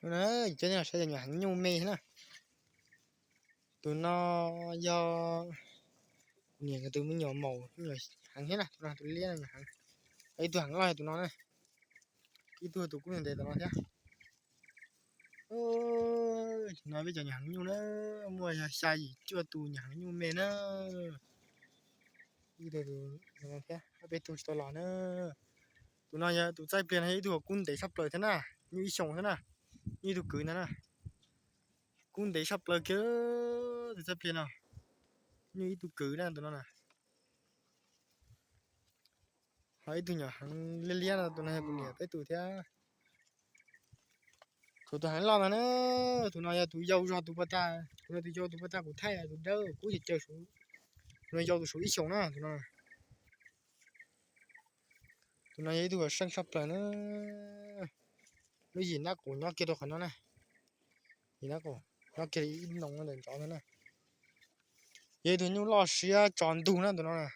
Cov nej los saib cov nyuam heev nyuj me thiab na. Tus no yog niam nkawd tus me nyuam maum, me nyuam heev thiab na, tus no tus liab no nyuam heev. Ib tug heev loj yog tus no na, ib tug tus kub ntev tom no thiab. No peb cov nyuam heev nyuj na, muaj yog xya yim cuaj tus nyuam heev nyuj me na. Ib tug thiab, peb tug tsis tau los na. Tus no yog tus txaij pliag no yog ib tug kub ntev tshaj plaws thiab na, nyuj ib xyoos thiab na, nyuj ib tug kwv ntag na. Kub ntev tshaj plaws kiag, tus txaij pliag no, nyuj ib tug kwv na tus no na. Ho ib tug nyuam heev liab liab no, tus no yog kuv niam peb tus thiab. Tshuav tus heev loj ntag na, tus no yog tus yau zog tus puag ta, tus no tus yau tus puag ta kuv thaij, tus dawb kub caws caws, tus no yau tus saum ib xyoos na tus no. Tus no yog ib tug uas seej tshaj plaws na. Lub yim nab qus nyob kiag rau qhov no na, yim nab qus nyob kiag ib noo ntawm ntsov ntag na. Yog ib tug nyuj loj siab tso ntug na tus no na.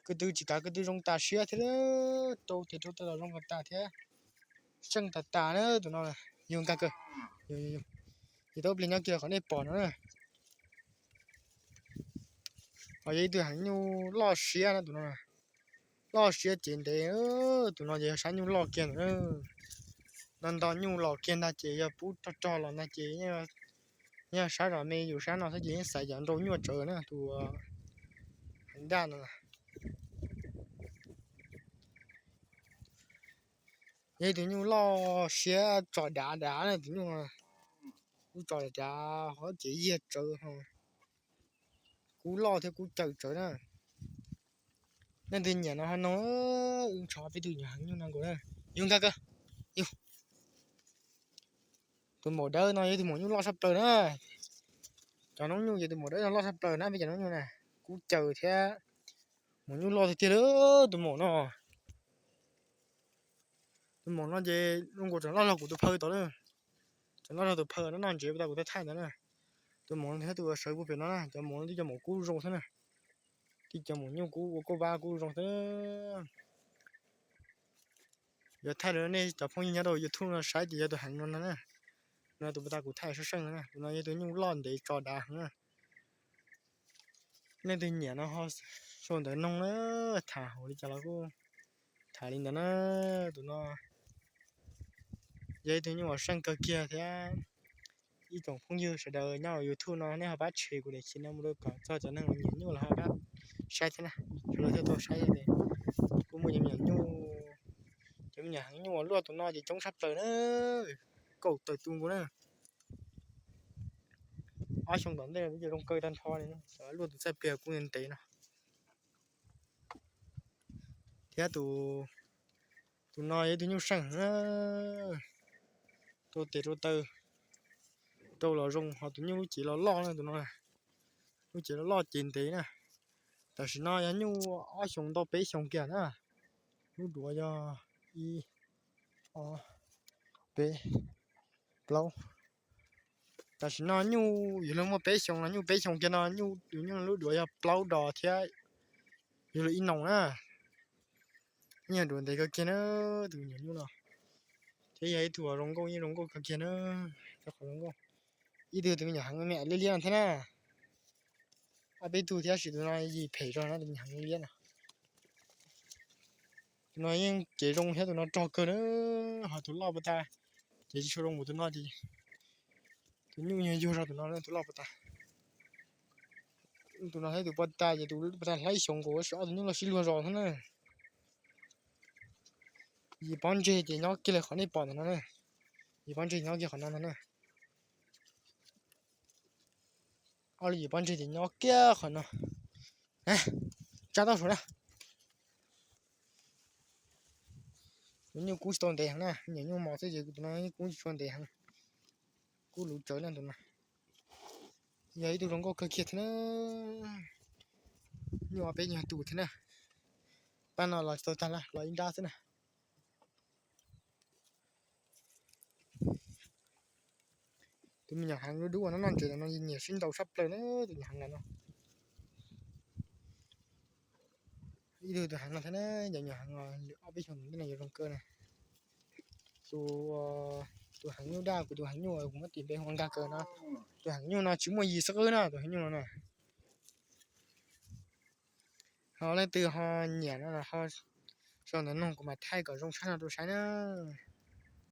Ko tw tsis kav ko tw zoo tas siab thiab, rau tes rau taw los zoo tas tas thiab, seej tas tas na tus no. Yug nkag kawg, yus tau pliag nyob kiag qhov nej pom no na. Ho yog ib tug heev nyuj loj siab na tus no, loj siab cev ntev. Tus no ces yog sab nyuj loj kiag ntawm no, nto nyuj los kiag ntag ces yog pub rog rog los ntag ces yeej sab zos me yus sab no xwb ces yeej xaiv cov nrau nyuaj tsawv na tus heev daj no. Yog ib tug nyuj loj siab tso dav dav na tus nyuj, kub tso dav dav ho cev yiag tsawv ho, kub loj thiab kub caws tsawv na. Leej twg nyiam no ho noog, wb ntshaw peb tug nyuam heev nyuj no nkaus na. Yug nkag kawg, yug. Tus maum dawb no yog tus maum nyuj loj tshaj plaws na. Cov noob nyuj ces tus maum dawb no loj tshaj plaws na peb cov noob nyuj na. Kub caws thiab maum nyuj loj tiag tiag li tus maum no. Tus maum no ces zoo nkaus tseem loj zog kuv tus phaw tod na. Tseem loj zog tus phaw no noj ntsev puag ta kuv thaij thaij ntawd na. Tus maum no thiab tus sawv puag pem no na, cov maum no twb cov maum kub zoo xwb na. Twb cov maum nyuj kub ua kauj vab kub zoo xwb. Yuav thaij rau nej cov phooj ywg nyob rau YouTube no saib ces yog tus heev no no na. No tus puag ta kuv thaij seej seej no na, tus no yog tus nyuj loj ntev tso dav heev na. Leej twg nyiam no ho sau ntawv noog na, tham hauv li cas los kuj tham li ntawd na. Tus no yog ib tug nyuj uas seej kawg kiag thiab. Ib tsoom phooj ywg sawv daws nyob hauv YouTube no nej ho pab share kuv daim khiv no mus rau kom txog cov neeg uas nyiam nyuj los ho pab saib thiab na. Sawv daws thiaj tau saib, kuj muaj cov me nyuam nyuj, cov me nyuam heev nyuj uas luaj tus no ces coob tshaj plaws na, kaum tawm tus nkaus na. Ob xyoo tom ntej ces zoo kawg tag nrho li, luaj tus txaij pliag kuj ntev no. Thiab tus no yog ib tug nyuj seej, rau tes rau taw, rau los zoo, ho tus nyuj lub cev los loj na tus no. Lub cev los loj ces ntev na. Tam sim no yog nyuj ob xyoos ntau peb xyoos kiag na. Lub duav yog ib, ob, peb, plaub. Tam sim no nyuj yuav luag muaj peb xyoos no, nyuj peb xyoos kiag no, nyuj, tus nyuj lub duav yog plaub dos thiab yuav luag ib noos na. Yeej duav ntev kawg kiag na, tus me nyuam nyuj no. Thiab yog ib tug zoo nkauj, yeej zoo nkauj kawg kiag na, rau qhov zoo nkauj. Ib tug tus me nyuam heev me me liab liab no thiab na. Ob peb tug thiab sis tus no yim phem zog na, tus me nyuam heev liab no. Tus no yeej cev zoo thiab tus no rog kawg na, ho tus loj puag ta ces tsis tshua zoo npaum tus no ces tus nyuj yog yug zog tus no, tus loj puag ta. Tus no thiab tus puag ta ces tus puag ta hlab ib xyoos nkaus, ob tug nyuj loj sib luag zos xwb na. Yim pob ntseg ces nyob kiag li qhov nej pom ntawm no na. Yim pob ntseg nyob kiag qhov no ntag na. Ob lub yim pob ntseg ces nyob kiag qhov no. Tsa tau saum na. Tus nyuj kub tsis tau ntev heev na, nyuam nyuj mos xwb ces tus no kub tsis tshua ntev heev. Kub luv tsawv na tus no. Yog ib tug zoo nkauj kawg kiag thiab na. Nyuj ob peb nyuag tus thiab na. Pab no los tsis tau tag na, los ib nrab xwb na. Tus me nyuam heev dub dub uas noj noj ntses no nyiam sib ntaus tshaj plaws na, tus nyuam heev ntawm no. Ib tug tus heev no thiab na, cov nyuam heev ob peb xyoos ntawm no yuav zoo kawg na. Tus Tus heev nyuj daj, kuv tus heev nyuj kuv muab tis npe hu ua Nkag Kaws no. Tus heev nyuj no tsis muaj yig xwb qwb na, tus heev nyuj no na. Ho leej twg ho nyiam no los ho sau ntawv nug kuv mam thaij kom zoo tshaj no rau saib na.